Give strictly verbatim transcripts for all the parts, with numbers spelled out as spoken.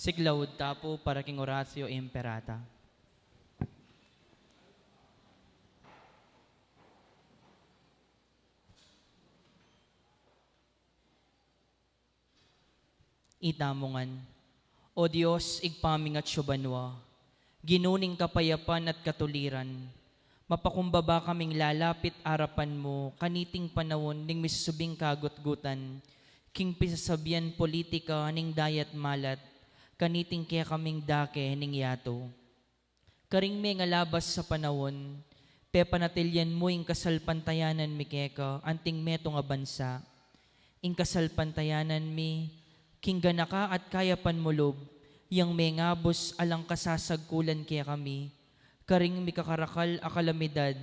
Siglaud ta pu para king Oratio Imperata. Itamu ngan. O Dios, Ibpa ming atsu banua, Ginu ning kapayapan at katuliran, mapakumbaba kaming lalapit arapan mu kaniting panaun ning misusubing kagutgutan, king pisasabian politika ning dayat malat, kaniting kekaming dake ning yatu. Karing mengalabas a panaun, pepanatilyan mu ing kasalpantayanan mi keka anting metung a bansa. Ing kasalpantayanan mi, king ganaka at kayapan mu lub, yang mengabus alang kasasagkulan kekami, karing mikakarakal a kalamidad,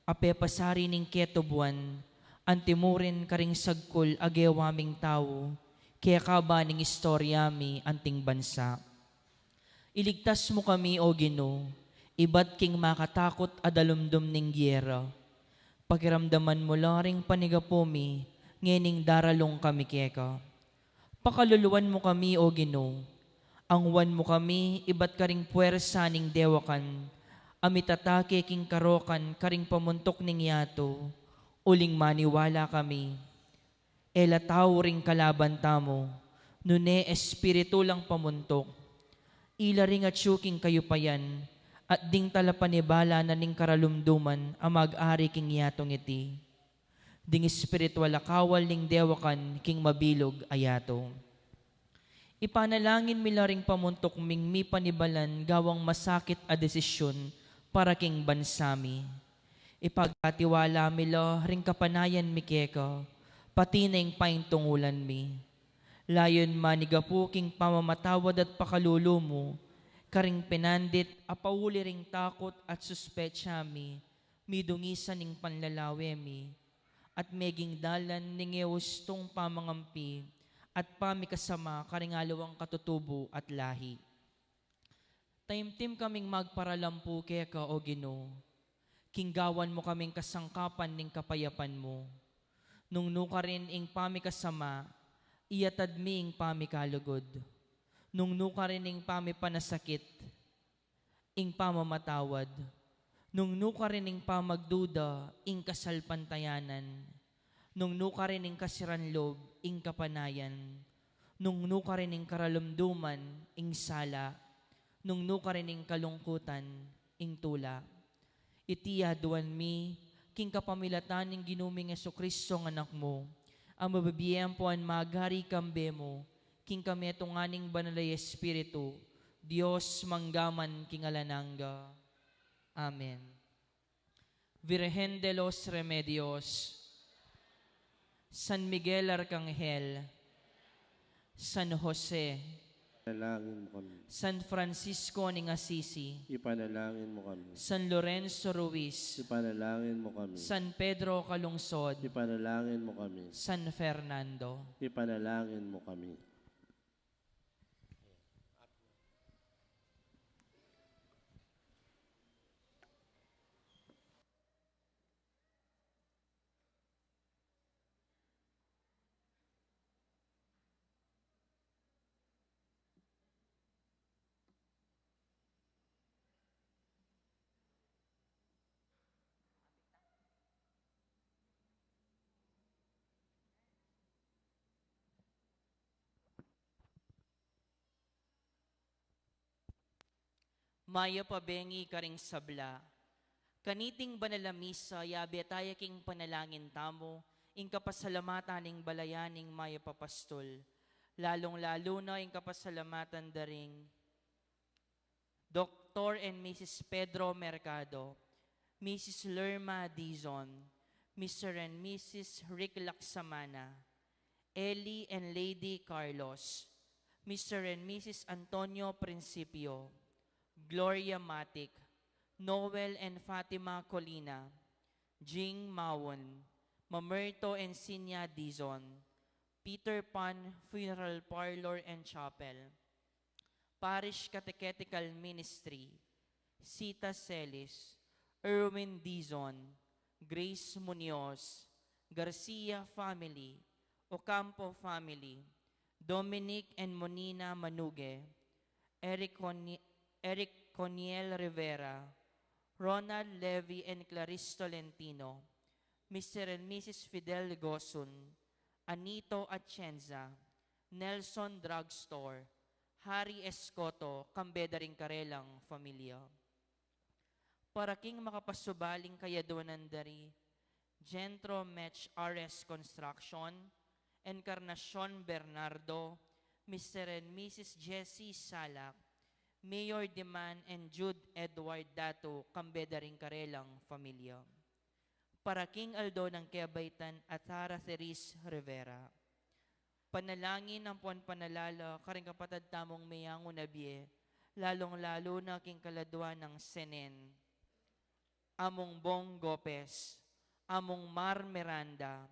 a pepasari ning ketubuan, antimurin karing sagkul a gewa ming tau, kekaba ning istorya mi anting bansa. Iligtas mu kami, O Ginu, ibat king makatakut a dalumdum ning giyera. Pakiramdaman mu la ring panigapu mi, ngening daralung kami keka. Pakaluluan mu kami, O Ginu. Angwan mu kami ibat karing puwersa ning dewakan a mitatake king karokan karing pamuntuk ning yatu, uling maniwala kami. E la tau ring kalaban tamu, nune espiritu lang pamuntuk. Ila ring atsu king kayupayan, at ding talapanibala na ning karalumduman a mag-ari king yatung iti. Ding espiritual a kawal ning dewakan king mabilug a yatu. Ipanalangin mi la ring pamuntuk ming mipanibalan gawang masakit a desisyun para king bansa mi. Ipagkatiwala mi la ring kapanayan mi keka, pati na ing paintungulan mi. Layun manigapu king pamamatawad at pakalulu mu, karing pinandit a pauli ring takut at suspetsa mi, midungisan ing panlalawe mi, at meging dalan ning e ustung pamangampi at pamikasama karing aliwang katutubu at lahi. Taimtim kaming magparalampu keka, O Ginu, king gawan mu kaming kasangkapan ning kapayapan mu. Nung nukarin ing pamikasama, iyatad mi ing pamikalugud. Nung nukarin ing pamipanasakit, ing pamamatawad. Nung nukarin ing pamagduda, ing kasalpantayanan. Nung nukarin ing kasiran lub, ing kapanayan. Nung nukarin ing karalumduman, ing sala. Nung nukarin ing kalungkutan, ing tula. Iti aduan mi, king kapamilatan ning Ginu ming Jesucristo nga Anak mu, a mabibie ampon magari kambe mu, king kametungan ning Banal a Espiritu, Dios mangga man king alang angga. Amen. Virgen de los Remedios, San Miguel Arcangel, San Jose, ipanalangin mu kami. San Francisco ning Assisi, ipanalangin mu kami. San Lorenzo Ruiz, ipanalangin mu kami. San Pedro Calungsod, ipanalangin mu kami. San Fernando, ipanalangin mu kami. Mayap a bengi karing sabla. Kaniting banal a misa, yabe taya king panalangin tamu ing kapasalamatan ning balayan ning mayap a pastul, lalung-lalu na ing kapasalamatan da ring Doktor and Missus Pedro Mercado, Missus Lerma Dizon, Mister and Missus Rick Laksamana, Ellie and Lady Carlos, Mister and Missus Antonio Principio, Gloria Matic, Noel and Fatima Colina, Jing Mawon, Mamerto and Sinya Dizon, Peter Pan Funeral Parlor and Chapel, Parish Catechetical Ministry, Sita Celis, Erwin Dizon, Grace Munoz, Garcia family, Ocampo family, Dominic and Monina Manuge, Eric, Coni- Eric Coniel Rivera, Ronald Levy and Clarice Tolentino, Mister and Missus Fidel Gosun, Anito Atienza, Nelson Drugstore, Harry Escoto, kambe da ring karelang familia. Para king makapasubaling kayaduanan da ri Jentro Mech R S Construction, Encarnacion Bernardo, Mister and Missus Jessie Salak, Mayor Diman and Jude Edward Datu, kambe da ring karelang familia. Para king aldo nang kebaitan a Tara Therese Rivera. Panalangin ampon panalala karing kapatad tamung meyangu na bie, lalung-lalu na king kaladua nang Senen, Among Bong Gopez, Among Mar Miranda,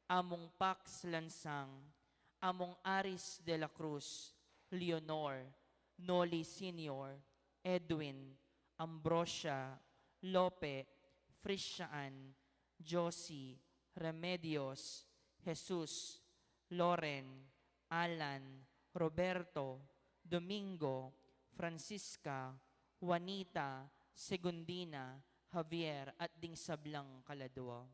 Among Pax Lansang, Among Aris de la Cruz, Leonor, Noli Senior, Edwin, Ambrosia, Lope, Frisian, Josie, Remedios, Jesus, Loren, Alan, Roberto, Domingo, Francisca, Juanita, Segundina, Javier, at ding sablang kaladua.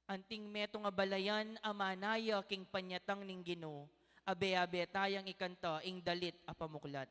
Anting metung a balayan a manaya king panyatang ning Ginu, abe-abe tayang ikanta ing dalit a pamuklat.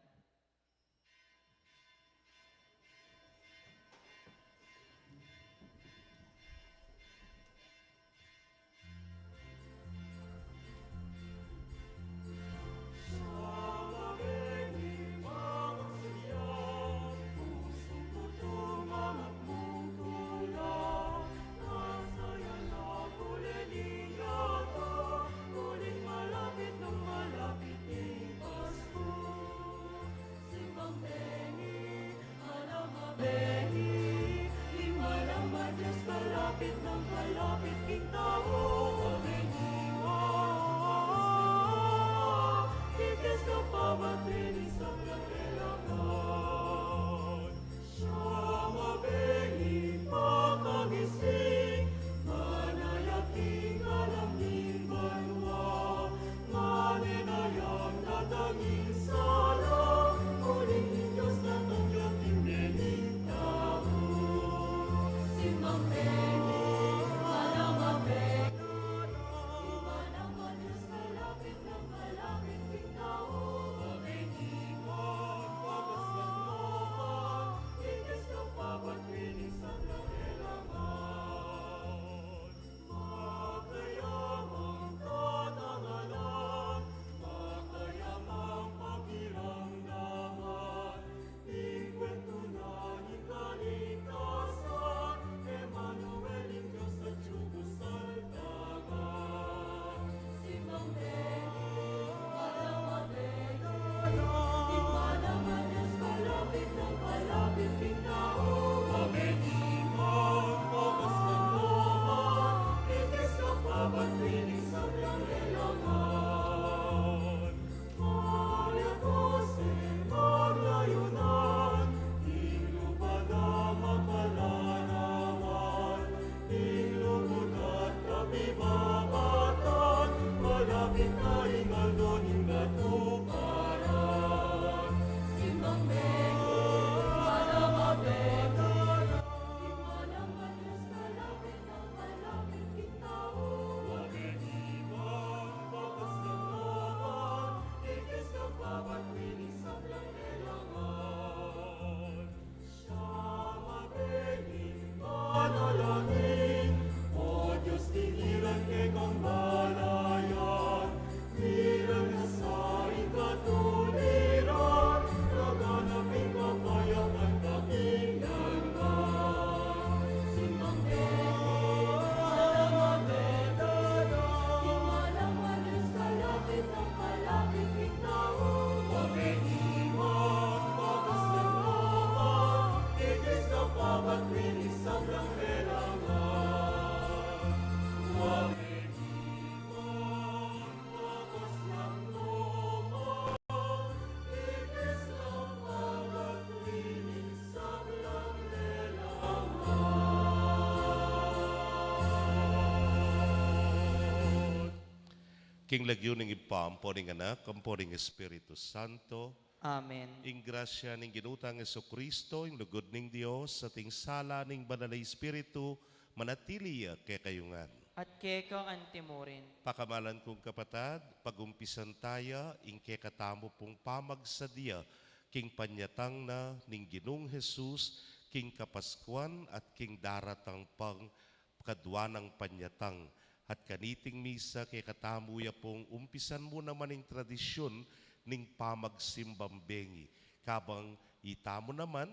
King lagyu ning Ibpa, ampo ning Anak, ampo ning Espiritu Santo. Amen. Ing grasya ning Ginu tang Jesucristo, ing lugud ning Dios, at ing sala ning Banal a Espiritu, manatili ya kekayu ngan. At keka antimurin. Pakamalan kung kapatad, pagumpisan taya ing kekatamu pung pamagsadya king panyatang na ning Ginung Jesus, king Kapaskuan at king daratang pang kadua nang panyatang, at kaniting misa kekatamu ya pung umpisan mu naman ing tradisyun ning pamagsimbang bengi. Kabang itamu naman,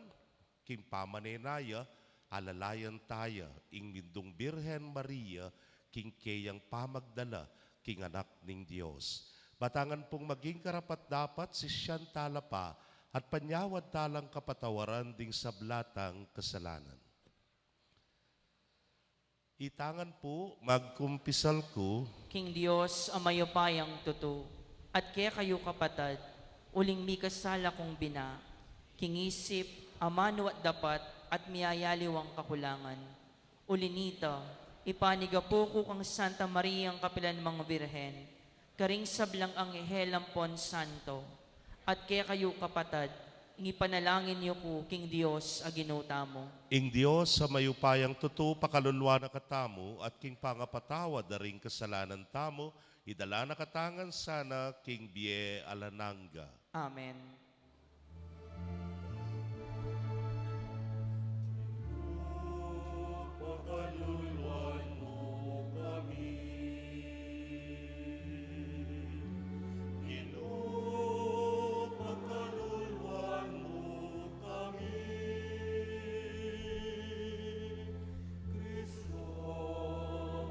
king pamanenaya, alalayan taya ing Mindung Birhen Maria, king keyang pamagdala king Anak ning Dios. Batangan pung maging karapat-dapat sisian tala pa, at panyawad talang kapatawaran ding sabla tang kasalanan. Itangan pu, magkumpisal ku. King Dios a mayupayang tutu, at kekayu kapatad, uling mikasala kung bina, king isip, amanu at dapat, at miyayaliwang kakulangan. Uli nita, ipanigapu ku kang Santa Mariang kapilan mang Birhen, karing sablang anghel ampon santo, at kekayu kapatad, ing ipanalangin yu ku king Dios a Ginu tamu. Ing Dios a mayupayang tutu pakaluluan na katamu, at king pangapatawad da ring kasalanan tamu, idala na katamu ngan sana king bie alang angga. Amen. Pakaluluan mu kami. Ginu, pakaluluan mu kami. Kristo,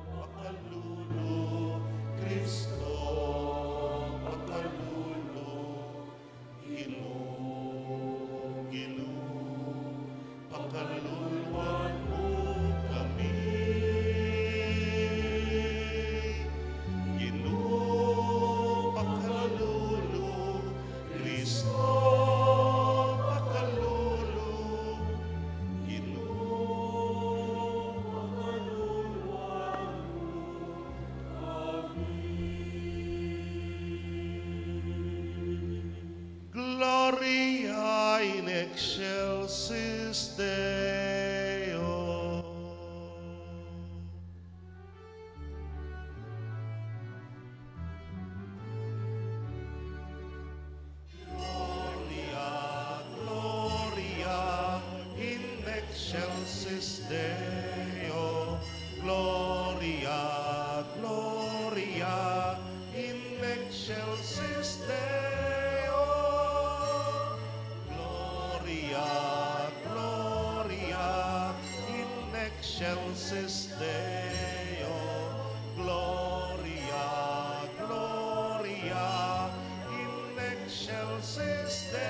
pakalulu. Kristo, pakalulu. Ginu, Ginu, pakaluluan mu kami. Ginu, pakalulu. Kristo, pakalulu. Ginu, pakaluluan mu kami. Gloria in excelsis Deo. Gloria, Gloria in excelsis Deo. Gloria, Gloria in excelsis Deo. Gloria, Gloria in excelsis Deo. Gloria, Gloria in excelsis Deo.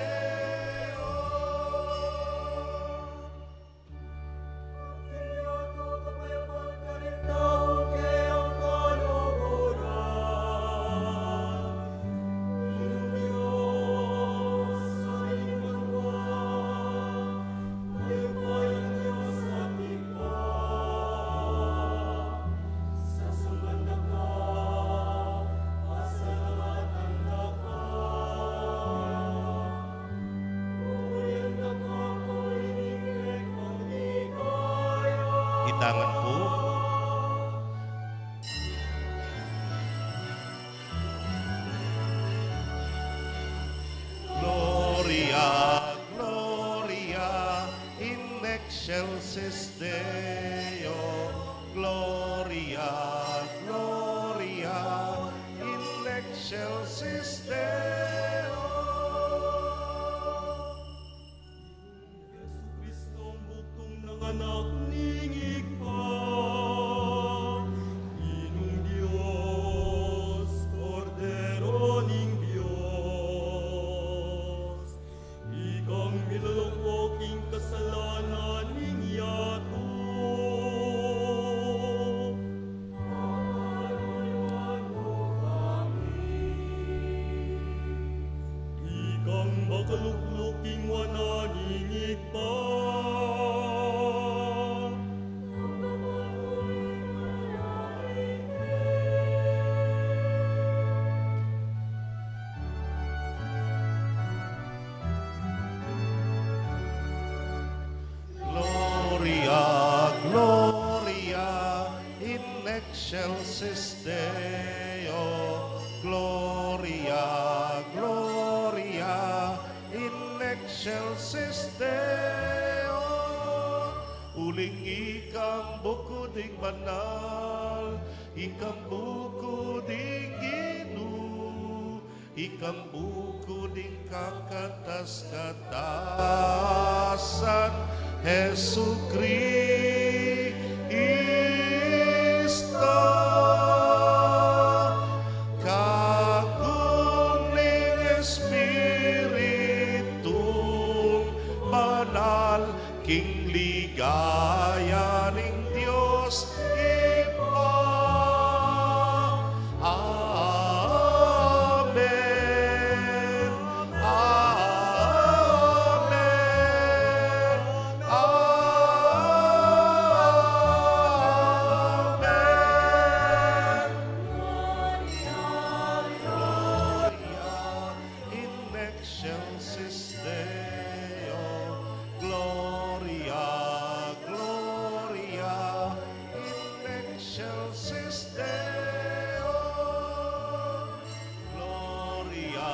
Itangan pu. Gloria, Gloria in excelsis Deo. Gloria, Gloria in excelsis Deo. Jesucristo, bugtung nang Anak ning Ibpa, Ginung Dios, Kordero ning Dios, ikang miluluko king kasalanan ning yatu. Ikang makalukluk king wanan ning Ibpa. Deo, Gloria, Gloria in excelsis Deo. Uling ikang buku ding banal, ikang buku ding Ginu, ikang buku ding kakatas-katasan, Jesukristo. Kagum ning Espiritung Banal, king ligaya ning Dios Ibpa. Amen. Amen. Amen. Gloria in excelsis Deo, Gloria, Gloria in excelsis Deo, Gloria,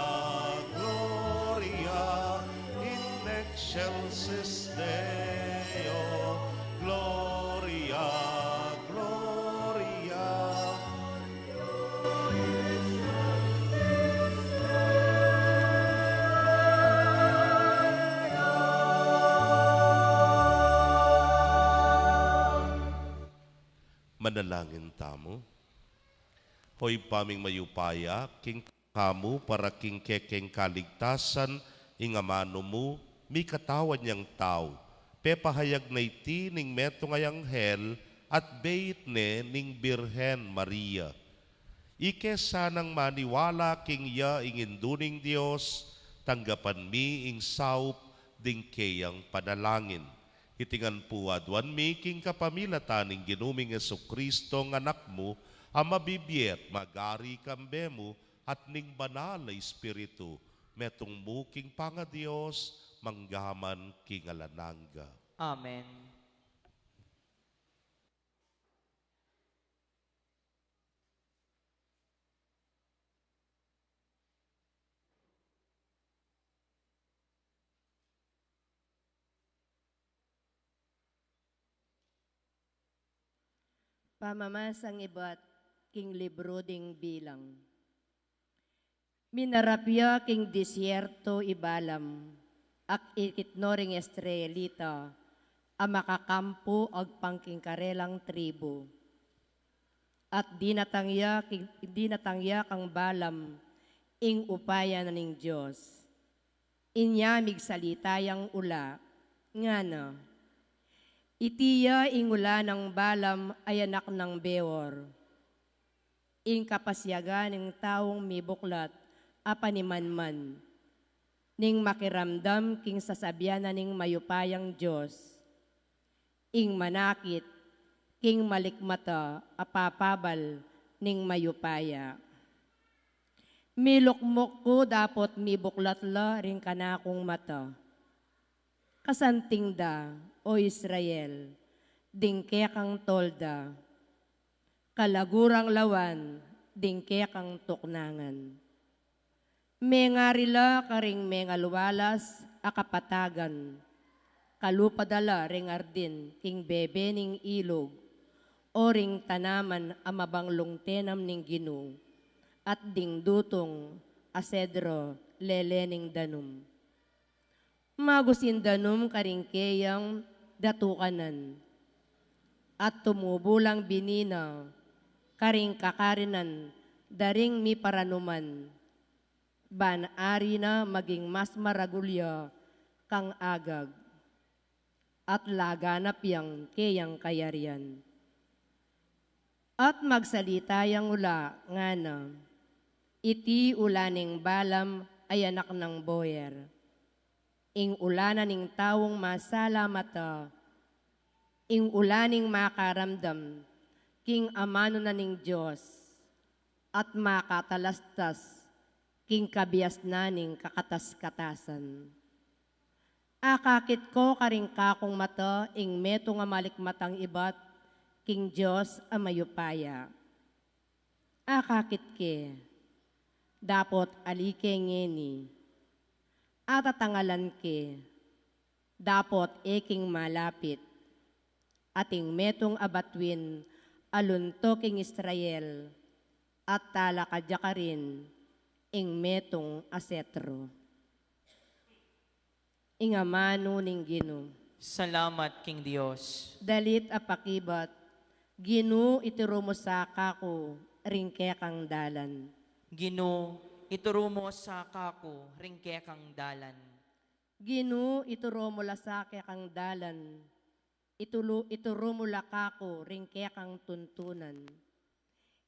Gloria in excelsis Deo, Gloria, Gloria. Manalangin tamu. O Ibpa ming mayupaya, king kamu para king kekeng kaligtasan ing amanu mu, mikatawan yang tau, pepahayag na iti ning metung a anghel at beit ne ning Birhen Maria. Ike sanang maniwala king ya ing Indu ning Dios, tanggapan mi ing saup ding keyang panalangin. Iti ngan pu aduan mi king kapamilatan ning Ginu ming Jesucristo, a Anak mu, a mabibie at magari kambe mu at ning Banal a Espiritu, metung mu king pangaDios, mangga man king alang angga. Amen. Pamamasang ibat king libru ding Bilang. Minarap ya king disyerto i Balaam, akit no ring Israelita a makakampu agpang king karelang tribu. At dinatang ya king, dinatang ya kang Balaam ing upaya na ning Dios. Inya migsalita yang ula, ngana, iti ya ing ula nang Balaam a anak nang Beor, ing kapasyagan ning taung mibuklat a panimanman, ning makiramdam king sasabian na ning mayupayang Dios, ing manakit king malikmata a papabal ning mayupaya. Milukmuk ku dapot mibuklat la ring kanakung mata. Kasanting da, O Israel, ding kekang tolda. Kalaguran lawan ding kekang tuknangan. Mengari la karing mengalualas a kapatagan, kalupa da la ring ardin king bebe ning ilug, o ring tanaman a mabanglung tenam ning Ginu, at ding dutung a sedro lele ning danum. Magusin danum karing keyang datukanan, at tumubu lang bini na karing kakarinan da ring miparanuman, ban ari na maging mas maragul ya kang Agag, at laganap yang keyang kayarian. At magsalita yang ula, ngana, iti ula ning Balaam a anak nang Beor, ing ula na ning taung masala mata, ing ula ning makaramdam king amanu na ning Dios, at makatalastas king kabiasnan ning kakatas-katasan. Akakit ko karing kakung mata ing metung a malikmatang ibat king Dios a mayupaya. Akakit ke, dapot ali ke ngeni. Atatangalan ke, dapot e king malapit. Ating metung a batuin a lunto king Israel, at talakad ya karin ing metung a setro. Ing amanu ning Ginu. Salamat king Dios. Dalit a pakibat. Ginu, ituru mu sa kaku ring kekang dalan. Ginu, ituru mu sa kaku ring kekang dalan. Ginu, ituru mu la sa kekang dalan. Itulu, ituru mu la kaku ring kekang tuntunan.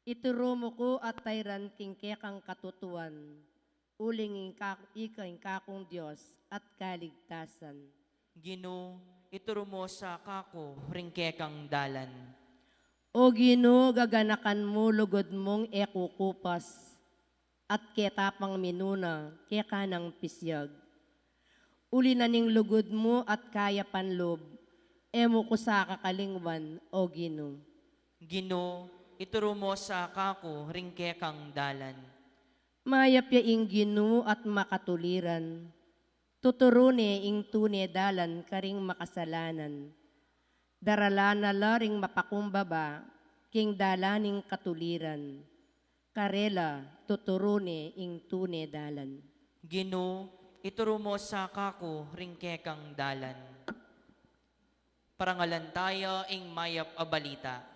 Ituru mu ku at tairan king kekang katutuan, uling ing ka-, ika ing kakung Dios at kaligtasan. Ginu, ituru mu sa kaku ring kekang dalan. O Ginu, gaganakan mu lugud mung e kukupas, at ketapang minuna, keka nang pisyag. Uli na ning lugud mu at kayapan lub, e mu ku sa kakalingwan, O Ginu. Ginu, ituru mu sa kaku ring kekang dalan. Mayap ya ing Ginu at makatuliran. Tuturu ne ing tune dalan karing makasalanan. Daralan na la ring mapakumbaba king dalan ning katuliran. Karela tuturu ne ing tune dalan. Ginu, ituru mu sa kaku ring kekang dalan. Parangalan taya ing mayap a balita.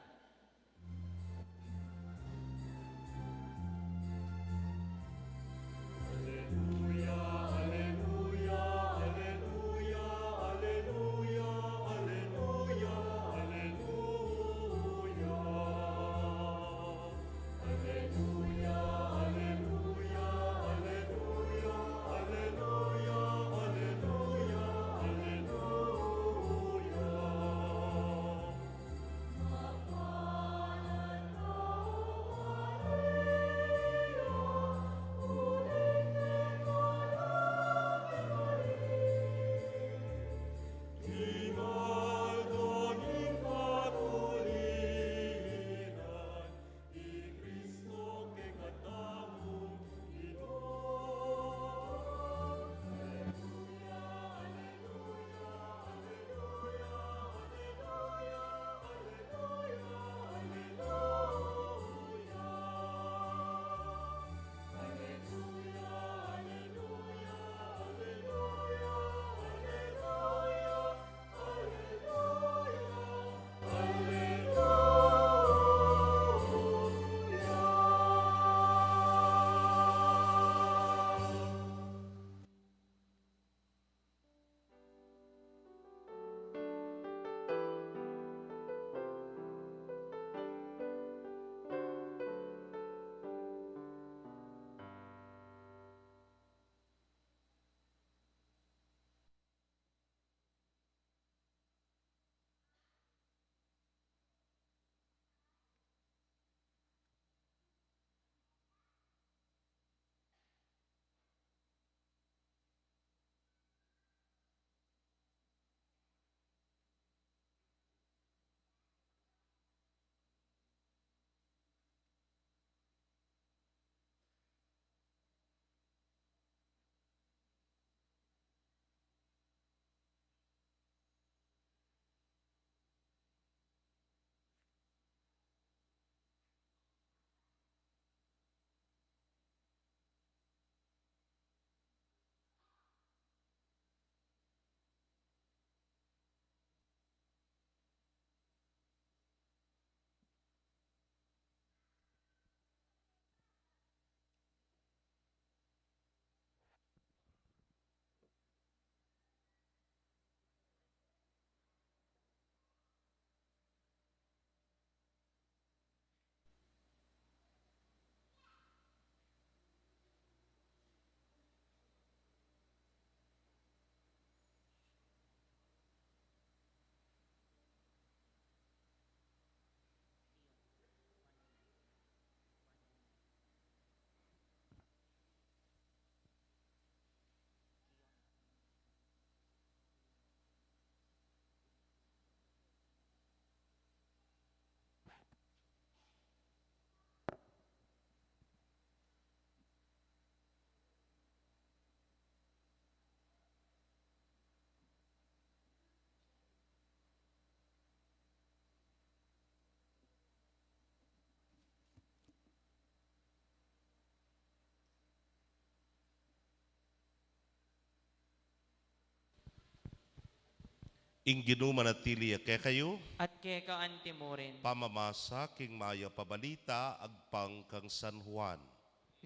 Ing Ginu manatili ya kekayu. At keka antimurin. Pamamasa king mayap a balita agpang kang San Juan.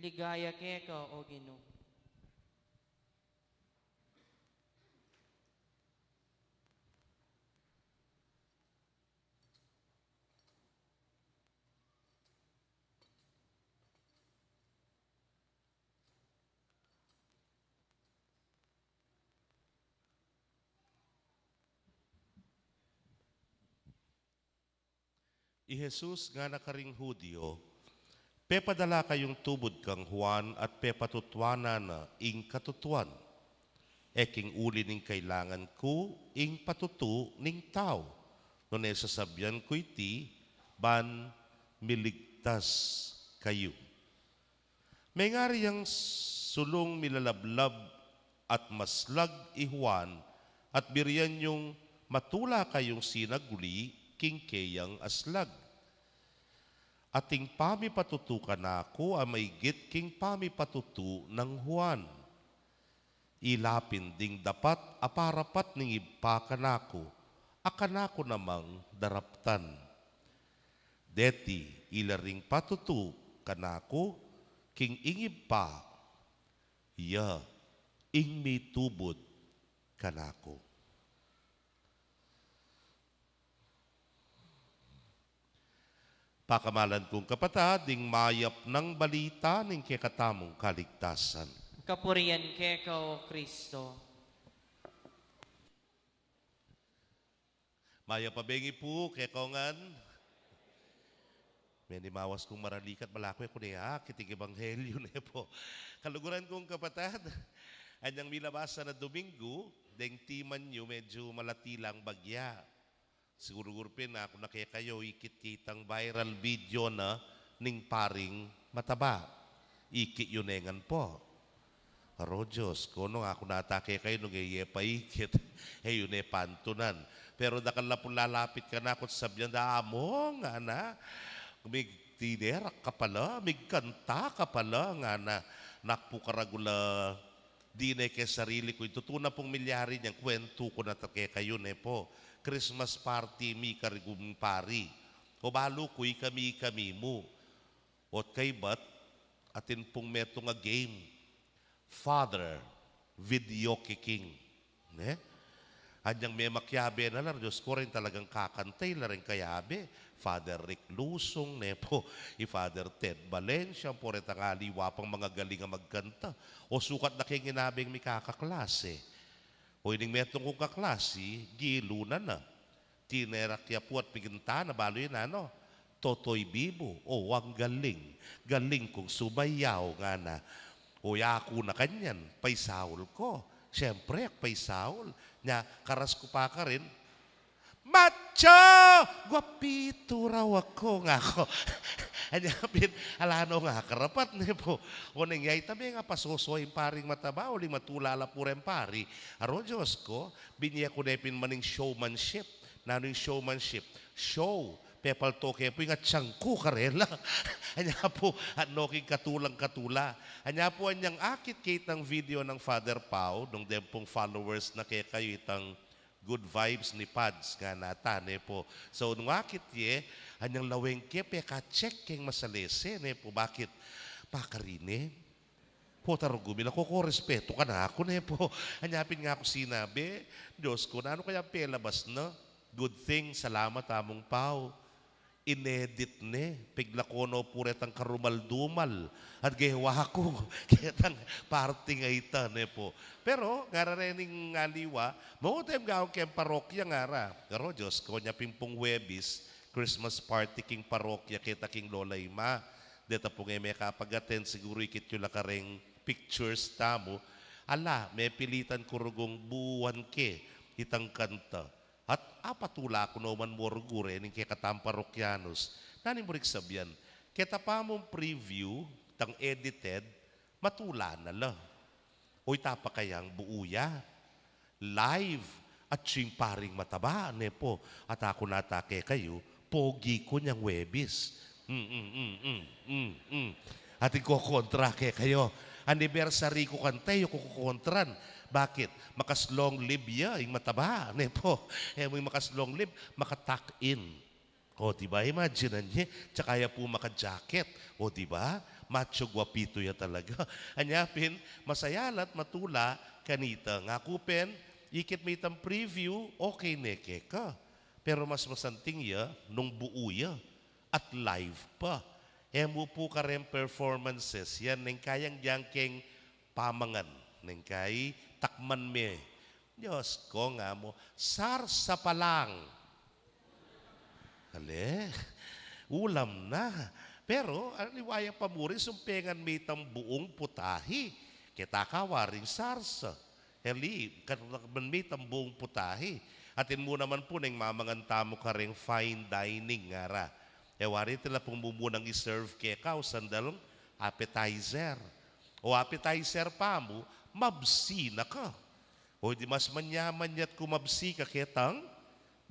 Ligaya keka, O Ginu. I Jesus ngana karing Judio, pepadala kayung tubud kang Juan at pepatutuanan na ing katutuan. E king uli ning kailangan ku ing patutu ning tau, nune sasabian ku iti ban miligtas kayu. Mengari yang sulung milalablab at maslag i Juan, at birian yung matula kayung sinaguli king keyang aslag. Ating pamipatutu kanaku a maigit king pamipatutu nang Juan. Ila pin ding dapat a parapat ning Ibpa kanaku, a kanaku namang daraptan. Deti ila ring patutu kanaku king ing Ibpa, iya ing mitubud kanaku. Pakamalan kung kapatad, ing mayap nang balita ning kekatamung kaligtasan. Kapurian keka, O Kristo. Mayap a bengi pu kekayu ngan. Menimawas kung maralikat, balaku e ku ne akit ing ebanghelyu, ne pu. Kaluguran kung kapatad, anyang milabasan a Dominggu, deng timan yu medyu malati lang bagya. Siguru-guru pin aku na kekayu ikit kitang viral video na ning paring mataba. Ikit yu ne ngan pu. Aro Dios ku, nung aku nata kekayu nung e ye pa ikit, e yu ne pantunan. Pero dakal la pung lalapit kanaku at sasabian da, "Among," ngana, "migtinerak ka pala, migkanta ka pala," ngana. Naku pu, karagul a dine ke sarili ku. Ing tutu na pung milyari niyan, kwentu ku na ta kekayu, ne pu. Christmas party mi karing pari. O balu ku, ikami-ikami mu. Ot kaybat, atin pung metung a game. Father, video kicking. Ne? Anyang memakiabe na la, Dios ku, reng talagang kakanta, ila reng kayabe. Father Rick Lusong, ne pu, i Father Ted Valencia, pu, retang aliwa pang mangagaling a magkanta. O sukat na keng inabeng mi kakaklase. O ining metung kung kaklasi, gilu na na. Tinerak ya pu at piginta na, balu yu na, no? Totoy Bibo, o, ang galing. Galing kung sumayaw, ngana. O, yaku na kanyan, paisaul ku. Siyempre, ak paisaul. Nya, karas ku pa karin, "Macho! Guapitu raw aku," ngaku. Anya pin, ala no nga karapat, ne pu. O neng ya ita, me nga pasoso ing paring mataba, uling matula la pu reng pari. Aro Dios ku, binye ku ne pin man ing showmanship. Nanu ing showmanship? Show. Pepalto ke pu ing atyang ku karela. Anya pu, at no king katulang-katula. Anya pu, anyang akit ke itang video nang Father Pau, nung deng pung followers na kekayu itang Good Vibes ni Pads, ngana ta, ne pu. So, nung akit ye, anyang laweng ke, peka-check keng masalese, ne pu. Bakit? Pakarine. Pu, tarugumi la, kuku respetu kanaku, ne pu. Anya pin ngaku sinabi, "Dios ku, nanu kayang pelabas na?" Good thing, salamat, Among Pau. Inedit ne, pigla ku no pu retang karumal-dumal at gewa ku ketang parting a ita, ne pu. Pero ngara rening aliwa, "Mau tayung gawan keng parokya," ngara. Pero Dios ku, nya pin pung Huwebes, Christmas party king parokya keta king Lola Ima. Deta pung e mekapag-attend, siguru ikit yu la kareng pictures tamu. Ala, mepilitan ku rugung buuan ke itang kanta. At apatula ku no man mu rugu rening kekatang parokyanus. Nanu ing buring sabian? Keta pa mung preview, tang edited, matula na la. O ita pa kayang buu ya? Live, atyu ing paring mataba, ne pu. At aku nata kekayu, pogi ku nyang Huwebes. Mm, mm, mm, mm, mm, mm. Atin kokontra kekayu. Anniversary ku kanta, e yu ku kokontran. Bakit? Makas long live ya, ing mataba, ne po. E mu ing makas long live, maka-tuck in. O, di ba? Imagine ye, tsaka ya pu maka-jacket. O, di ba? Macho guapito ya talaga. Anya pin, masaya la't matula kanita. Ngaku pin, ikit me itang preview, okay ne keka. Pero mas masanting ya, nung buu ya, at live pa. E mu pu kareng performances yan, neng kayang dyang keng pamangan, neng kai takman me. Diyos ko, nga mu, sarsa pa lang. Ale, ulam na. Pero, aliwa ya pa mu rin, sumpengan me itang buung putahe. Keta ka waring sarsa. Ali, katakman me itang buung putahe. Atin mu naman pu neng mamangan tamu kareng fine dining, ngara. E wari tila pung mumunang i-serve keka o sandalung appetizer. O appetizer pa mu, mabsi na ka. O di mas manyaman ya't kumabsi ka ketang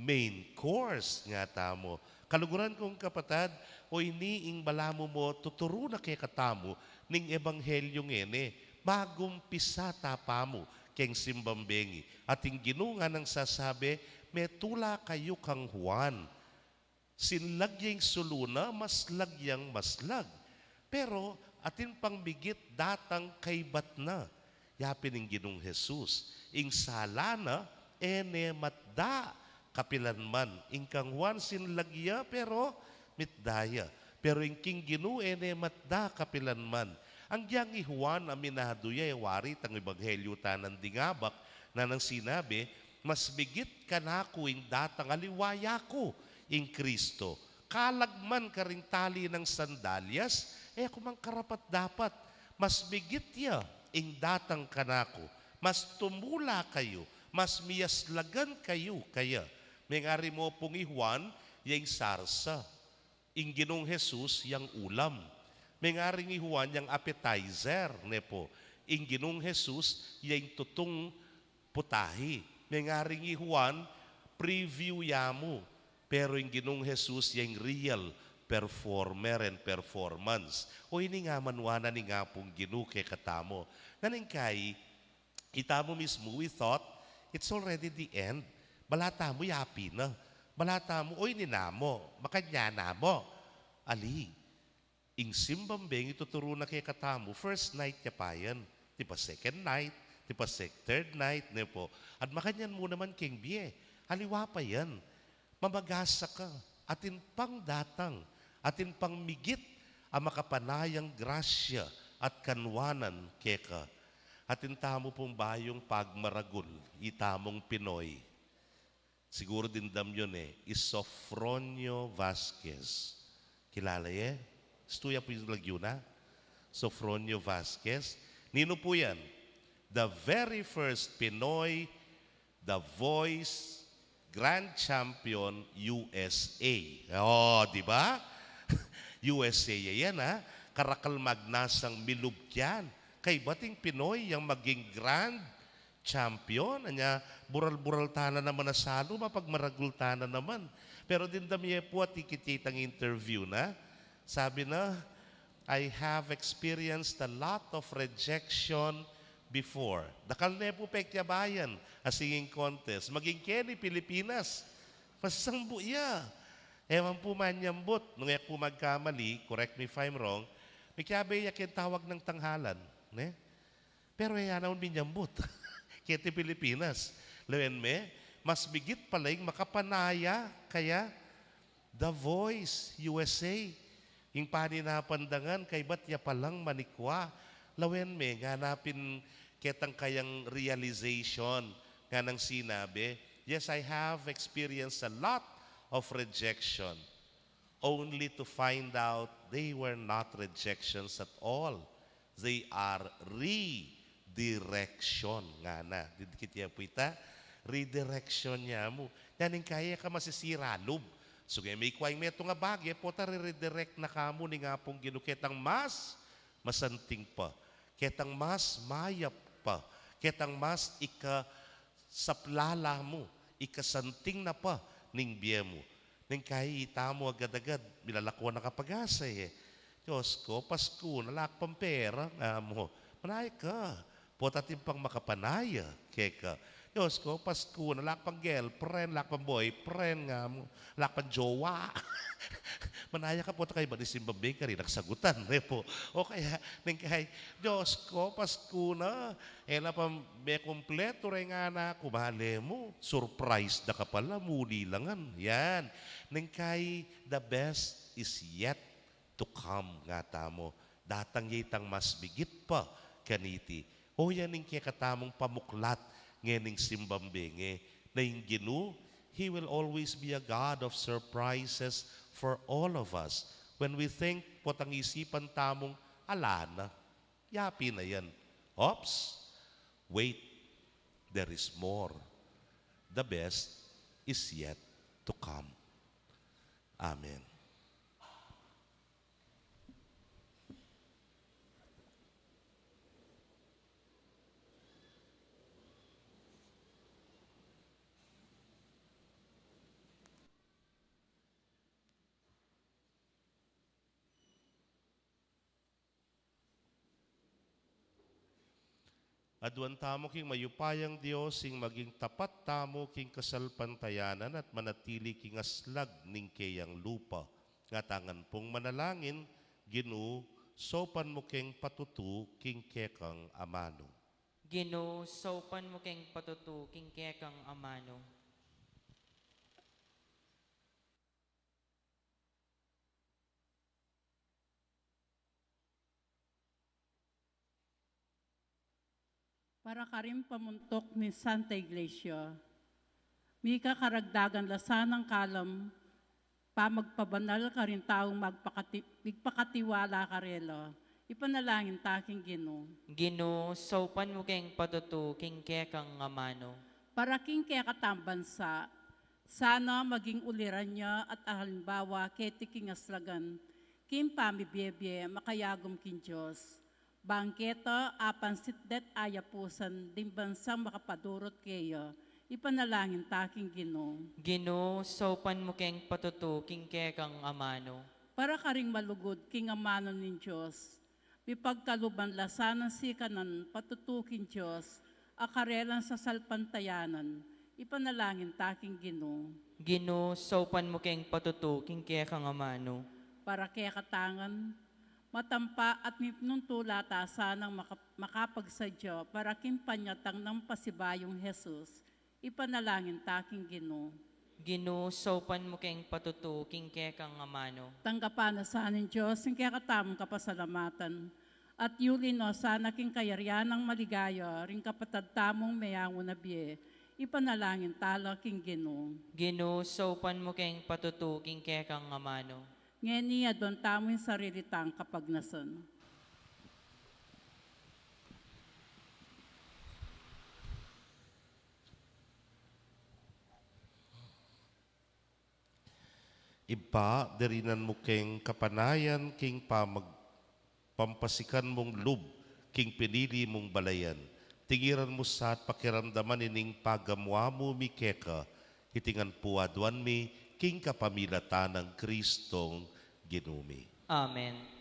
main course, nga tamu. Kaluguran kung kapatad, o ini ing balamu mo, tuturu na kekatamu ning ebanghelyo ngeni, magumpisa ta pa mu keng simbang bengi. At ing Ginu nganang sasabi, metula kayu kang Juan. Sinlag ya ing sulu na, maslag yang maslag. Pero atin pang migit datang kaybat na. Ya pin ing Ginung Jesus, ing sala na, e ne matda kapilan man. Ing kang Juan sinlag ya, pero mitda ya. Pero ing king Ginu, e ne matda kapilan man. Agyang i Juan, aminadu ya, e wari itang ebanghelyo ta nang dingabak, na nang sinabi, mas migit kanaku ing datang aliwa ya ku, ing Kristo. Kalag man karing tali nang sandalyas, e ku mang karapat-dapat. Mas migit ya ing datang kanaku. Mas tumula kayu, mas miyaslagan kayu kaya. Mengari mo pung i Juan, ya ing sarsa. Ing Ginung Jesus, yang ulam. Mengaring i Juan, yang appetizer, ne po. Ing Ginung Jesus, ya ing tutung putahe. Mengaring i Juan, preview ya mu. Pero ing Ginung Jesus, ya ing real performer and performance. O ini nga man wanan ning Apung Ginu kekatamu. Nganang kai, itamu mismu, we thought, it's already the end. Bala tamu, yapi na. Bala tamu, o ini na mu, makanyan na mu. Ali, ing simbang bengi tuturu na kekatamu, first night ya pa yan. Tipa second night, tipa sec-, third night, ne po. At makanyan mu naman keng bie. Aliwa pa yan. Mamagasa ka, atin pang datang, atin pang migit a makapanayang grasya at kanwanan keka. Atin tamu pung bayung pagmaragul, itamung Pinoy. Siguru dimdam yu ne, i Sofronio Vasquez. Kilala ye? Estu ya pu ing lagyu na? Sofronio Vasquez. Ninu pu yan? The very first Pinoy The Voice Grand Champion U S A. O, di ba? U S A ya yan, ha? Karakal magnasang milub kyan. Kaybat ing Pinoy yang maging Grand Champion. Anya, bural-bural ta na naman a salu, mapagmaragul ta na naman. Pero dimdam ye pu at ikit ye itang interview na. Sabi na, "I have experienced a lot of rejection before." Dakal ne pu pekyabayan a singing contest. Maging keni Pilipinas, masasangbu ya. E man pu manyambut. Nung e ku magkamali, correct me if I'm wrong, mikyabe ya keng Tawag ng Tanghalan, ne? Pero e ya naman minyambut keti Pilipinas. Lawen me, mas migit pa la ing makapanaya kaya The Voice U S A. Ing pani na pandangan, kaybat ya palang manikwa. Lawen me, ngana pin ketang kayang realization, nganang sinabi, "Yes, I have experienced a lot of rejection, only to find out they were not rejections at all. They are redirection," ngana. Didikit ya pu ita, redirection ya mu. Nanu ing kaya ka masisira lub. Suge me ikwa ing metung a bage, pota re-redirect na ka mu ning Apung Ginu ketang mas masanting pa, ketang mas mayap pa, ketang mas ikasaplala mu, ikasanting na pa ning bie mu. Neng kai itamu agad-agad, milalako na kapag-asa e. Diyos ko, Pasku na, ala kang pera, nga mu. Manaya ka. Pota atin pang makapanaya keka. Dios ko, Pasku na, ala ka pang girlfriend, ala ka pang boyfriend, nga mu, ala ka pang jowa. Manaya ka, pota kaybat ning simbang bie, karin na kasagutan, ne pu. O kaya, neng kai, Dios ko, Pasku na, e la pa mekumpletu reng anak ku, male mu, surprise da ka pala, muli la ngan. Yan. Neng kai, the best is yet to come, nga tamu. Datang ya itang mas migit pa kaniti. O yan ing kekatamung pamuklat ngening simbang bie nge, na ing Ginu, He will always be a God of surprises for all of us. When we think, potang isipan tamung, ala na, yapi na yan. Oops, wait, there is more. The best is yet to come. Amen. Aduan tamu king mayupayang Dios, ing maging tapat tamu king kasalpantayanan at manatili king aslag ning keyang lupa. Ngatamu ngan pung manalangin, Ginu, saupan mu keng patutu king kekang amanu. Ginu, saupan mu keng patutu king kekang amanu. Para karing pamuntuk ning Santa Iglesia, mika karagdagan la sanang kalam pamagpabanal karing taung magpakati-, migpakatiwala karela, ipanalangin ta king Ginu. Ginu, saupan mu keng patutu king kekang amanu. Para king kekatang bansa, sana maging uliran ya at alimbawa keti king aslagan, king pamibie-bie makayagum king Dios. Bang keta apansit deng ayapusan ding bansang makapadurut keya, ipanalangin ta king Ginu. Ginu, saupan mu keng patutu king kekang amanu. Para karing malugud king amanu ning Dios, mipagkaluban la sanang sikanan patutu king Dios, a karelang sasalpantayanan, ipanalangin ta king Ginu. Ginu, saupan mu keng patutu king kekang amanu. Para kekatang ngan, matampa at minuntula ta sanang maka-, makapagsadya para king panyatang nang pasibayung Jesus, ipanalangin ta king Ginu. Ginu, saupan mu keng patutu king kekang amanu. Tanggapan na sa ning Dios ing kekatamung kapasalamatan, at yuli no sana king kayarian nang maligaya ring kapatad tamung meyangu na bie, ipanalangin ta la king Ginu. Ginu, saupan mu keng patutu king kekang amanu. Ngeni aduan tamu ing sarili tang kapagnasan. Ibpa, dirinan mu keng kapanayan king pamag-, pampasikan mung lub king pinili mung balayan. Tingiran mu sa at pakiramdaman ining pagamuamu mi keka, iti ngan pu aduan mi king kapamilatan nang Kristong Ginu mi. Amen.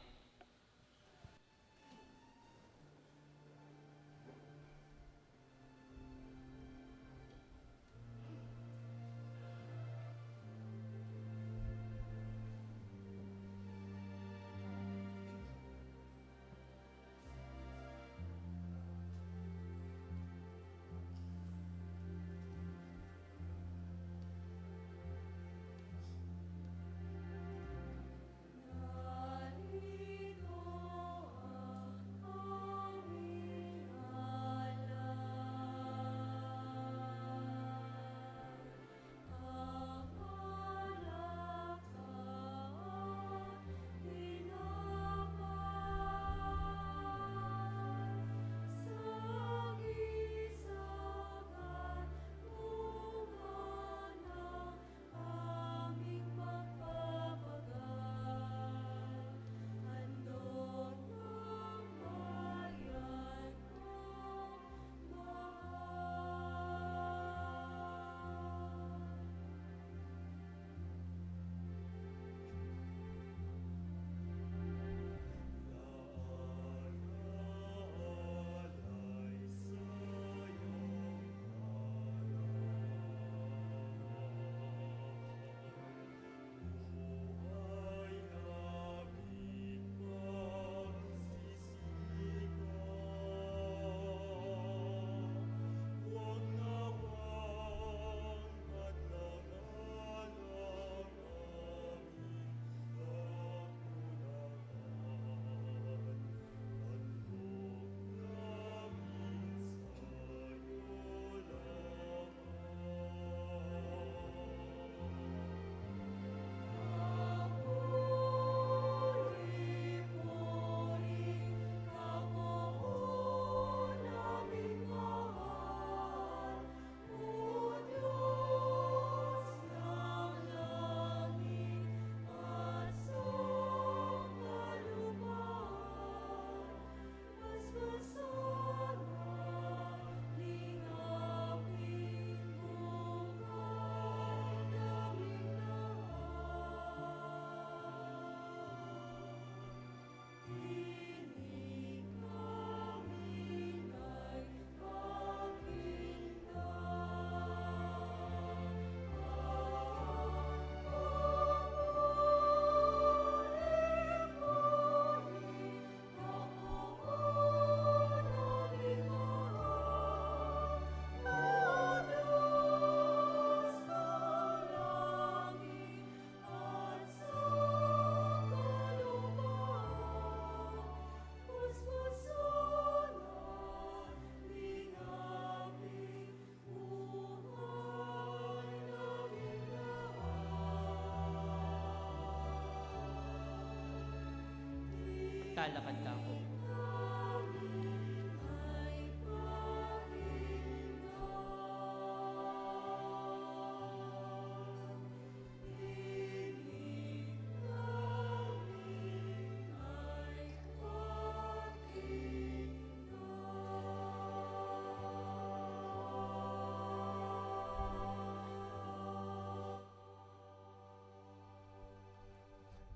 Lalakad tamu.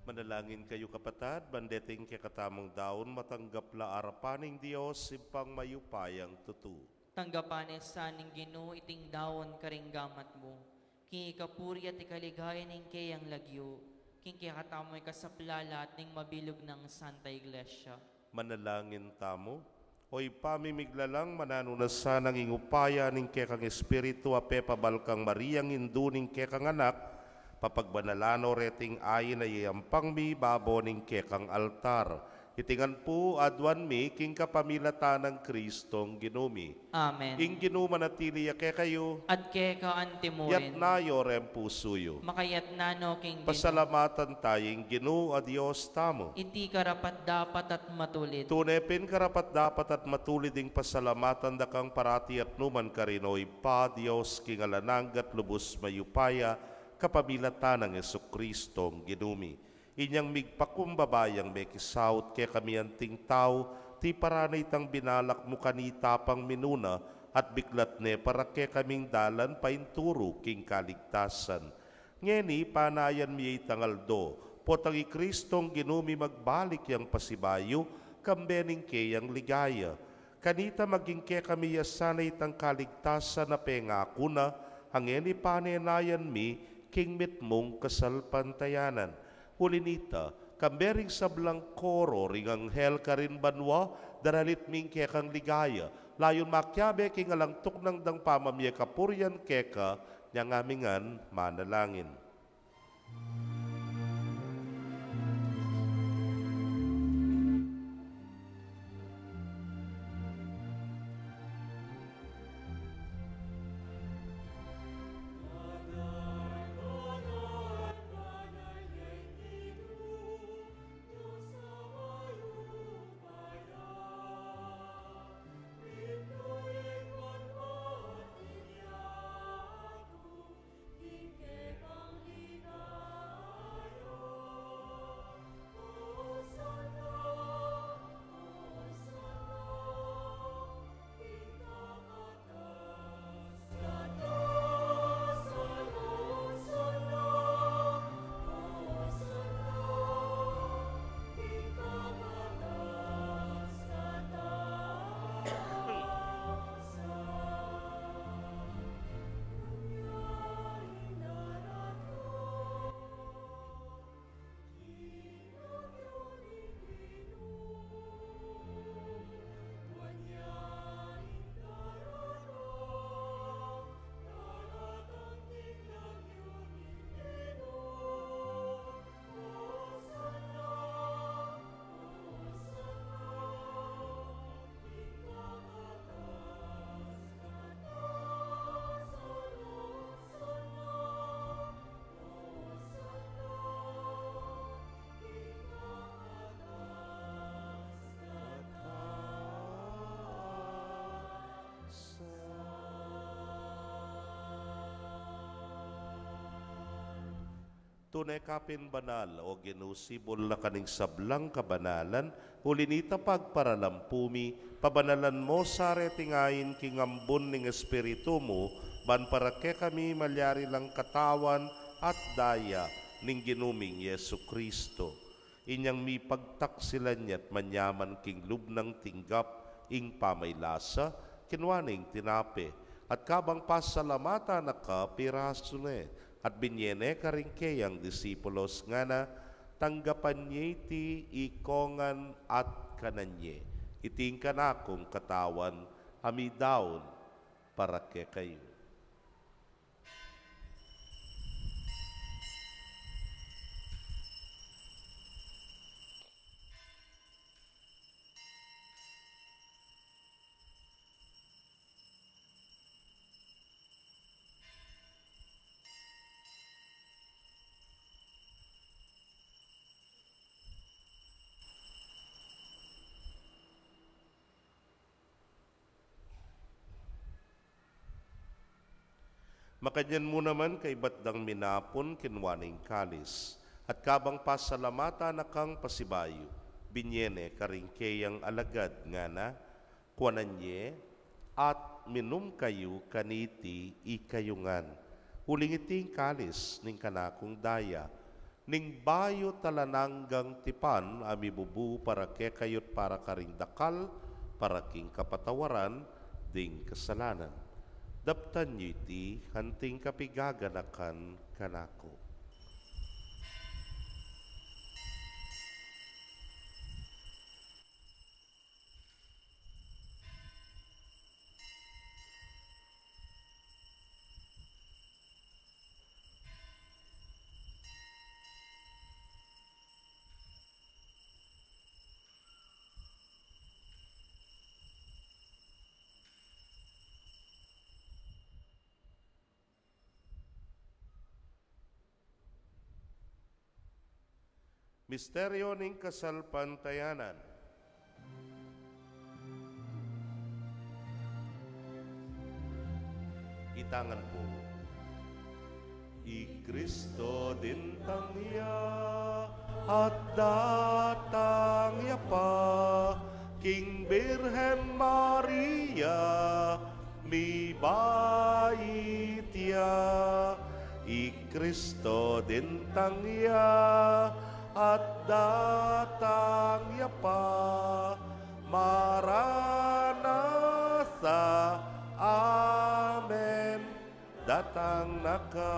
Manalangin kayu, kapatad, ban deting kekatamung daun matanggap la arapan ning Dios, Ibpang mayupayang tutu. Tanggapan na sa ning Ginu iting daun karing gamat mu, king ikapuri at ikaligaya ning keyang lagyu, king kekatamung ikasaplalat ning mabilug nang Santa Iglesia. Manalangin tamu. O Ibpa mi miglalang, mananu na sanang ing upaya ning kekang Espiritu a pepabal kang Mariang indu ning kekang Anak, papagbanalan no reting ain a iyayampang mi babo ning kekang altar. Iti ngan pu aduan mi king kapamilatan nang Kristong Ginu mi. Amen. Ing Ginu manatili ya kekayu. At keka antimurin. Iyatas yu reng pusu yu. Makayatas no king Ginu. Pasalamatan taya ing Ginu a Dios tamu. Iti karapat-dapat at matulid. Tune pin karapat-dapat at matulid ing pasalamatan da kang parati at nukarin man, O Ibpa, Dios king alang angga at lubus mayupaya, kapamilatan nang Jesukristong Ginu mi. Inyang migpakumbaba yang mekisaut kekami anting tau, tiparan na itang binalak mu kanita pang minuna, at biklat ne para kekaming dalan painturu king kaligtasan. Ngeni panayan mi ya itang aldo, potang i Kristong Ginu mi magbalik yang pasibayu, kambe ning keyang ligaya. Kanita maging kekami ya sana itang kaligtasan a pengaku na, a ngeni panenayan mi king mitmung kasalpantayanan. Uli nita, kambe ring sablang koro ring anghel karin banua, daralit mi ing kekang ligaya, layun makiabe king alang tuknang dang pamamie kapurian keka, inyang ami ngan manalangin. Tune ka pin banal, O Ginu, sibul na ka ning sablang kabanalan, uli nita pagparalampu mi, pabanalan mo sa reting ain king ambun ning Espiritu mu, ban para kekami malyari lang katawan at daya ning Ginu ming Jesucristo. Inyang mipagtaksilan ya't manyaman king lub nang tinggap ing pamaylasa, kinua ne ing tinape, at kabang pasalamatan na ka, pirasu ne, at binye ne karing keyang disipulos, ngana, tanggapan ye iti ikongan at kanan ye. Iti ing kanakung katawan a midaun para kekayu. Makanyan mu naman kaibat dang minapun, kinua ne ing kalis, at kabang pasalamatan na kang pasibayu, binye ne karing keyang alagad, ngana: Kuanan ye at minum kayu kaniti ikayu ngan, uling iti ing kalis ning kanakung daya, ning bayu at alang anggang tipan, a mibubu para kekayu't para karing dakal, para king kapatawaran ding kasalanan. Daptan yu iti anting kapigaganakan kanaku. Misteryo ning kasalpantayanan. Itangan pu. I Kristo dintang ya at datang ya pa king Birhen Maria, mibait ya. I Kristo dintang ya at datang ya pa. Maranatha. Amen. Datang na ka.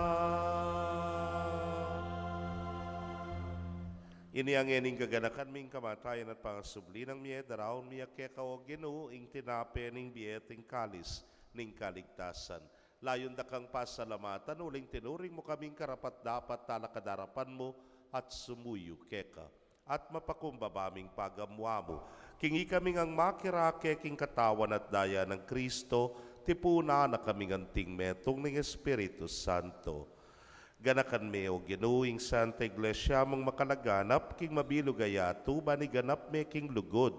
Ini ngeni ing gaganakan mi ing kamatayan at pangasubli nang mie, daraun mi keka, O Ginu, ing tinape ning bie at ing kalis ning kaligtasan. Layun da kang pasalamatan uling tinuring mu kaming karapat-dapat talakad king arapan mu at sumuyu keka. At mapakumbaba ming pagamu-amu king ikami ngang makirake king katawan at daya nang Kristo, tipunan na kaming anting metung ning Espiritu Santo. Ganakan me, O Ginu, ing Santa Iglesia mung makalaganap king mabilug a yatu, ban iganap me king lugud.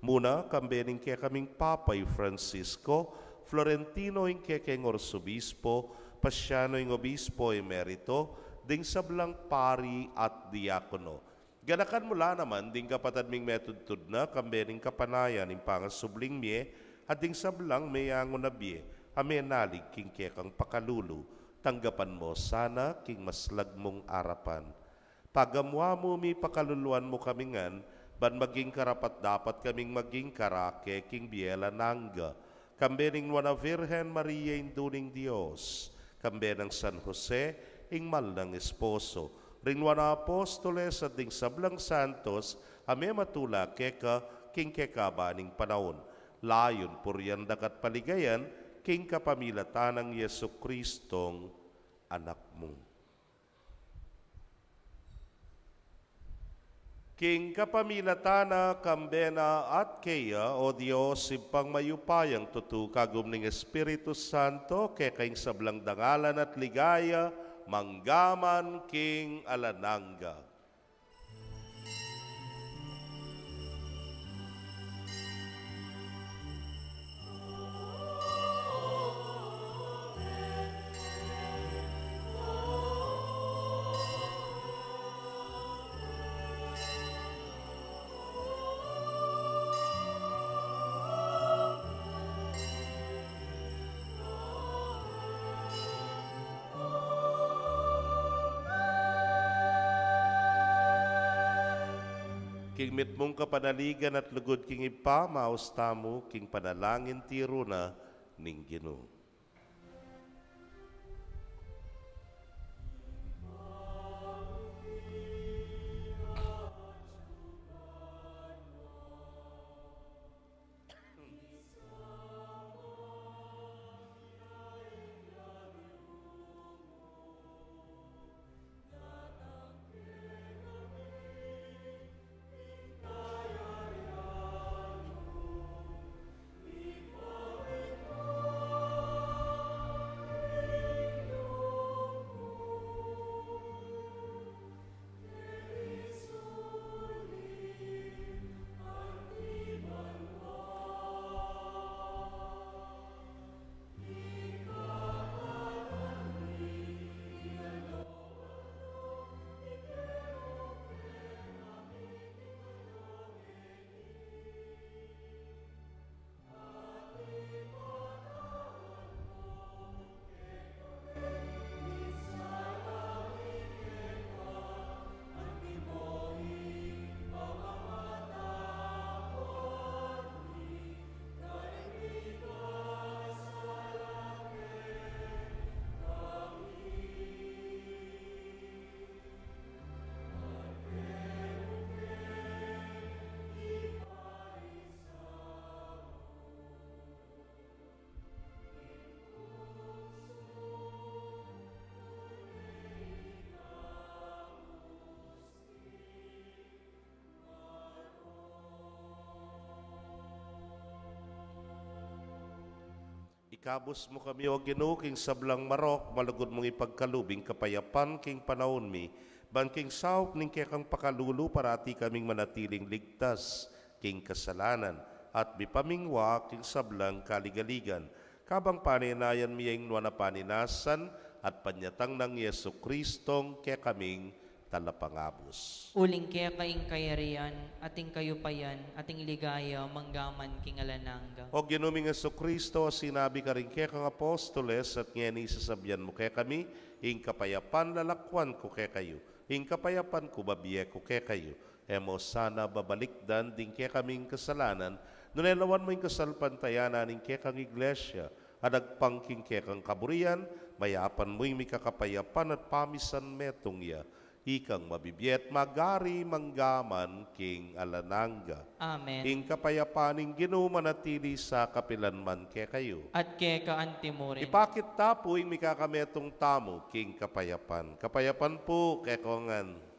Muna, kambe ning kekaming Papa i Francisco, Florentino ing kekeng Arsobispo, Pasiano ing Obispo Emerito, ding sablang pari at diakono. Ganakan mu la naman ding kapatad ming metudtud na, kambe ning kapanayan ning pangasubling mie, at ding sablang meyangu na bie, a menalig king kekang pakalulu, tanggapan mu sana king maslag mung arapan. Pagamu-amu mi, pakaluluan mu kami ngan, ban maging karapat-dapat kaming maging karake king bie alang angga. Kambe ning Nuan a Virgen Maria, Indu ning Dios, kambe nang San Jose, ing mal nang esposo, ring nuan a apostoles at ding sablang santos a mematula keka king kekaban ning panaun, layun purian daka at paligayan king kapamilatan nang Jesucristong Anak mu. King kapamilatan na, kambe na at keya, O Dios, Ibpang mayupayang tutu, kagum ning Espiritu Santo, keka ing sablang dangalan at ligaya, mangga man king alang angga. King mitmung kapanaligan at lugud king Ibpa, maus tamu king panalangin tiru na ning Ginu. Ikabus mu kami, O Ginu, king sablang marok, malugud mung ipagkalub ing kapayapan king panaun mi, ban king saup ning kekang pakalulu parati kaming manatiling ligtas king kasalanan, at mipamingwa king sablang kaligaligan. Kabang panenayan mi ing nuan a paninasan at panyatang nang Jesucristong kekaming talapangabus. Uling keka ing kayarian, at ing kayupayan, at ing ligaya, manggaman king alang angga. O Ginu ming Jesucristo, sinabi karing kekang apostoles, at ngeni sasabian mu kekami, ing kapayapan lalakwan ku kekayu, ing kapayapan ku babie ku kekayu. E mu sana babalikdan ding kekaming kasalanan, nune lawan mu ing kasalpantayanan ning kekang iglesia, a dagpang king kekang kaburian, mayapan mu ing mikakapayapan at pamisan metung ya, ikang mabibie at magari manggaman king alang angga. Amen. Ing kapayapan ning Ginu manatili sa kapilan man kekayu. At keka antimurin. Ipakit ta pu ing mikakametung tamu king kapayapan. Kapayapan pu kekongan.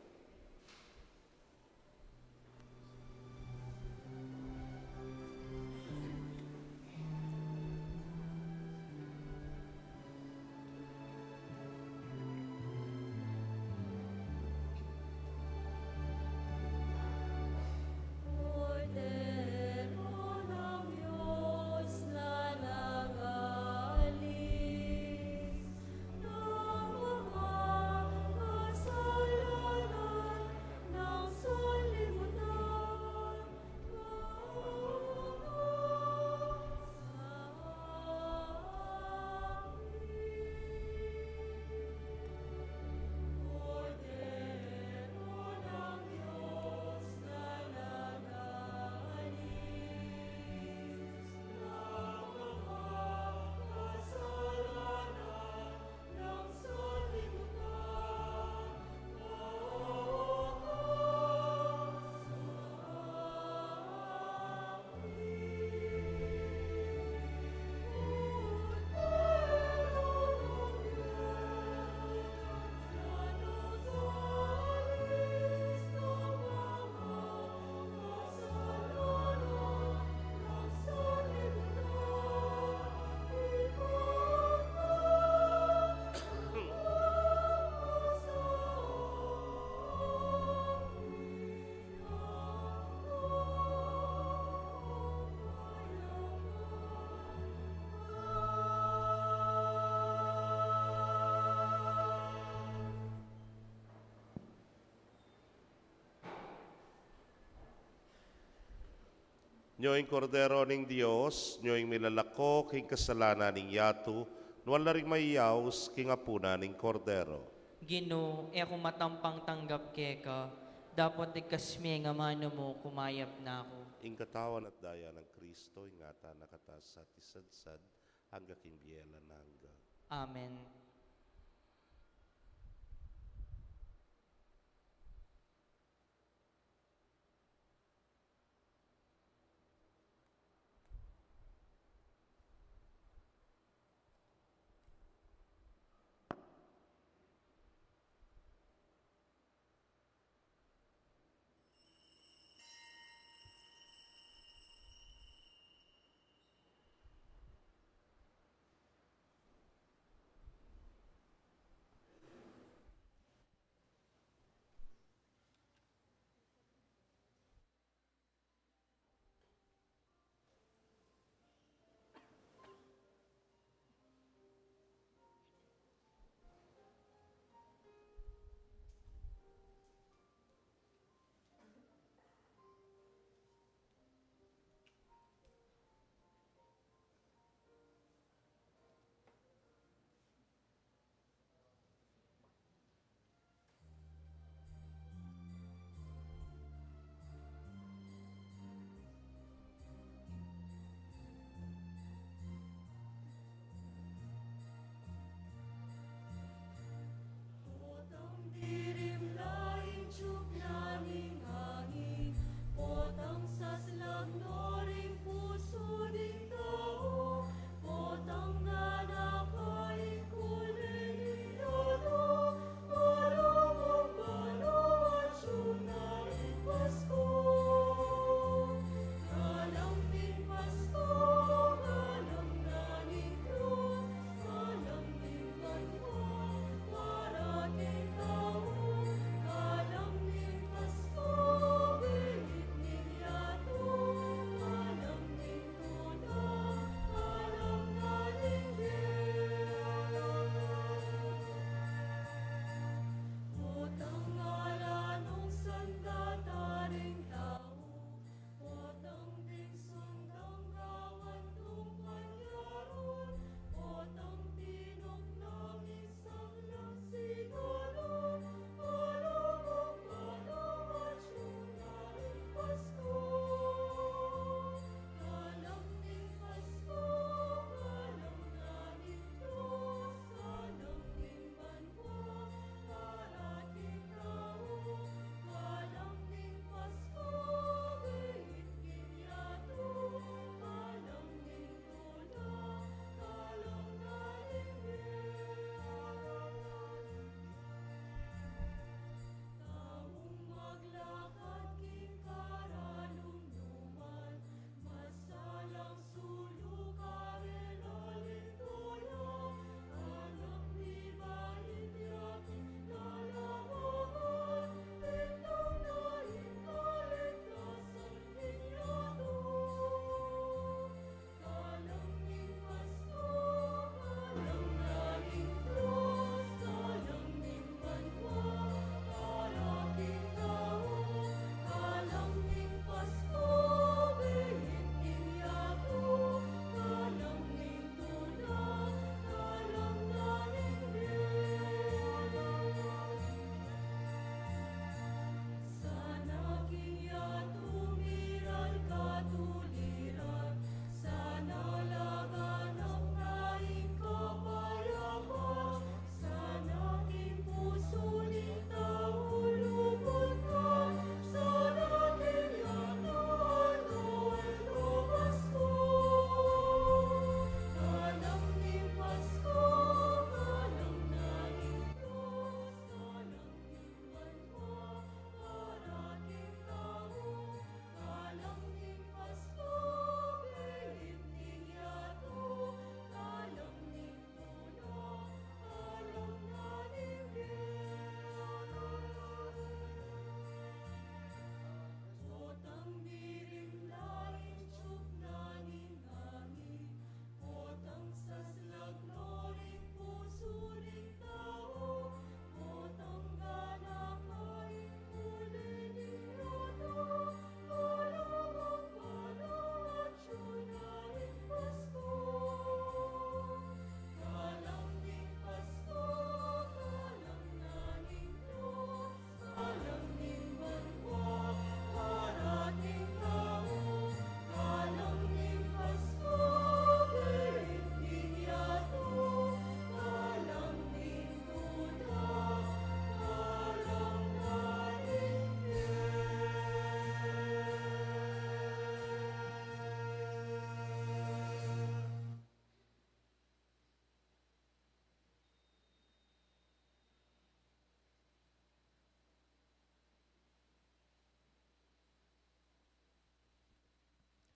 Nyo ing Kordero ning Dios, nyo ing milalako king kasalanan ning yatu, nuan la ring mayaus king apunan ning Kordero. Ginu, e ku matampang tanggap keka, dapot igkas me ing amanu mu, kumayap na ku. Ing katawan at daya nang Kristo, ingatan na katamu at isadsad, angga king bie alang angga. Amen.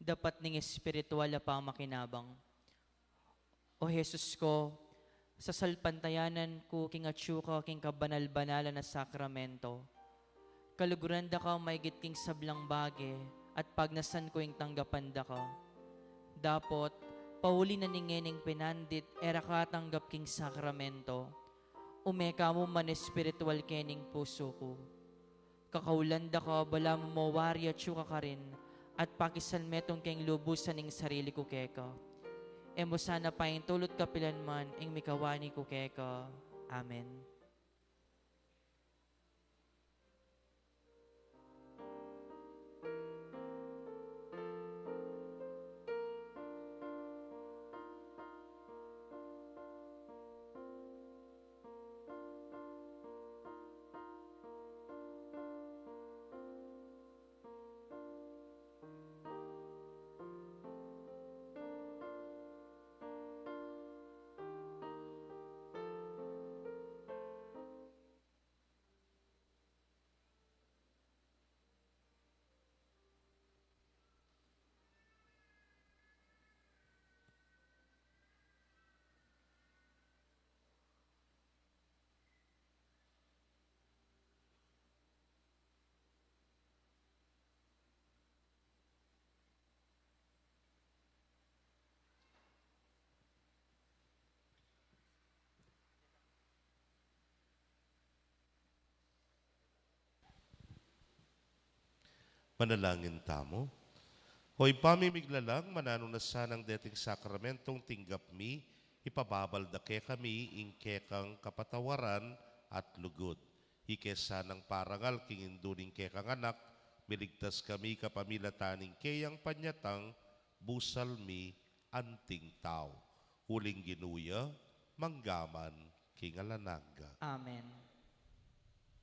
dapat ning espiritual a pamakinabang. O Jesus ko, sasalpantayanan ku king atyu ka king kabanal-banalan a sakramento. Kaluguran da ka maigit king sablang bage, at pagnasan ku ing tanggapan da ka. Dapot, pauli na ning ngening pinandit e ra ka atanggap king sakramento, ume ka mu man espiritual kening pusu ku. Kakaulan da ka, balamu mo wari atyu ka karin, at pakisan metung keng lubusan ing sarili ku keka. E mu sana paintulut kapilan man ing mikawani ku keka. Amen. Manalangin tamu. O Ibpa mi miglalang, mananu na sanang deting sakramentong tinggap mi, ipababal da kekami ing kekang kapatawaran at lugud. Ike sanang parangal king indu ning kekang anak, miligtas kami kapamilatan ning keyang panyatang, busal mi anting tau. Uling Ginu ya, mangga man king alang angga. Amen.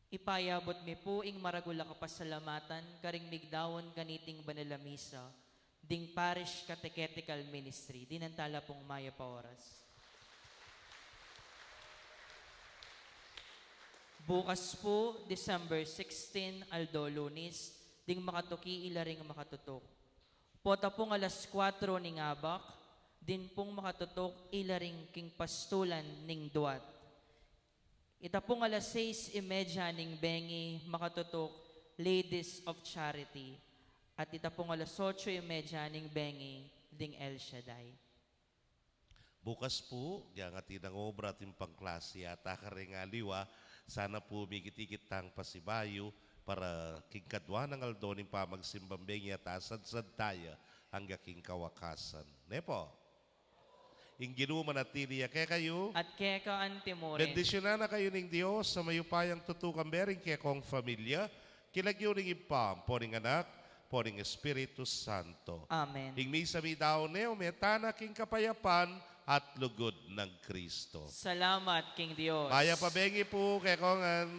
Ipayabut mi pu ing maragul a kapasalamatan karing migdaun kaniting banal a misa, ding Parish Catechetical Ministry. Dinan tala pung mayap a oras. Bukas pu, December sixteen, aldo Lunis, ding makatuki ila ring makatutuk. Pota pung alas kuatro ning abak, din pung makatutuk ila ring king pastulan ning duat. Ita pung alas sais y media ning bengi makatutuk Ladies of Charity, at ita pung alas otso y media ning bengi ding El Shaddai. Bukas pu, gayang atin nang obra atin pang klase yata kareng aliwa, sana pu mikit-ikit tang pasibayu para king kadua nang aldo ning pamagsimbang bengi at asadsad taya angga king kawakasan. Ne pu? Ing Ginu manatili ya kekayu. At keka antimurin. Bendisyunan na kayu ning Dios a mayupayang tutukan, bering kekong familia, king lagyu ning Ibpa, ampo ning Anak, ampo ning Espiritu Santo. Amen. Ing misa midaun ne, ume tana king kapayapan at lugud nang Kristo. Salamat king Dios. Mayap a bengi pu kekongan.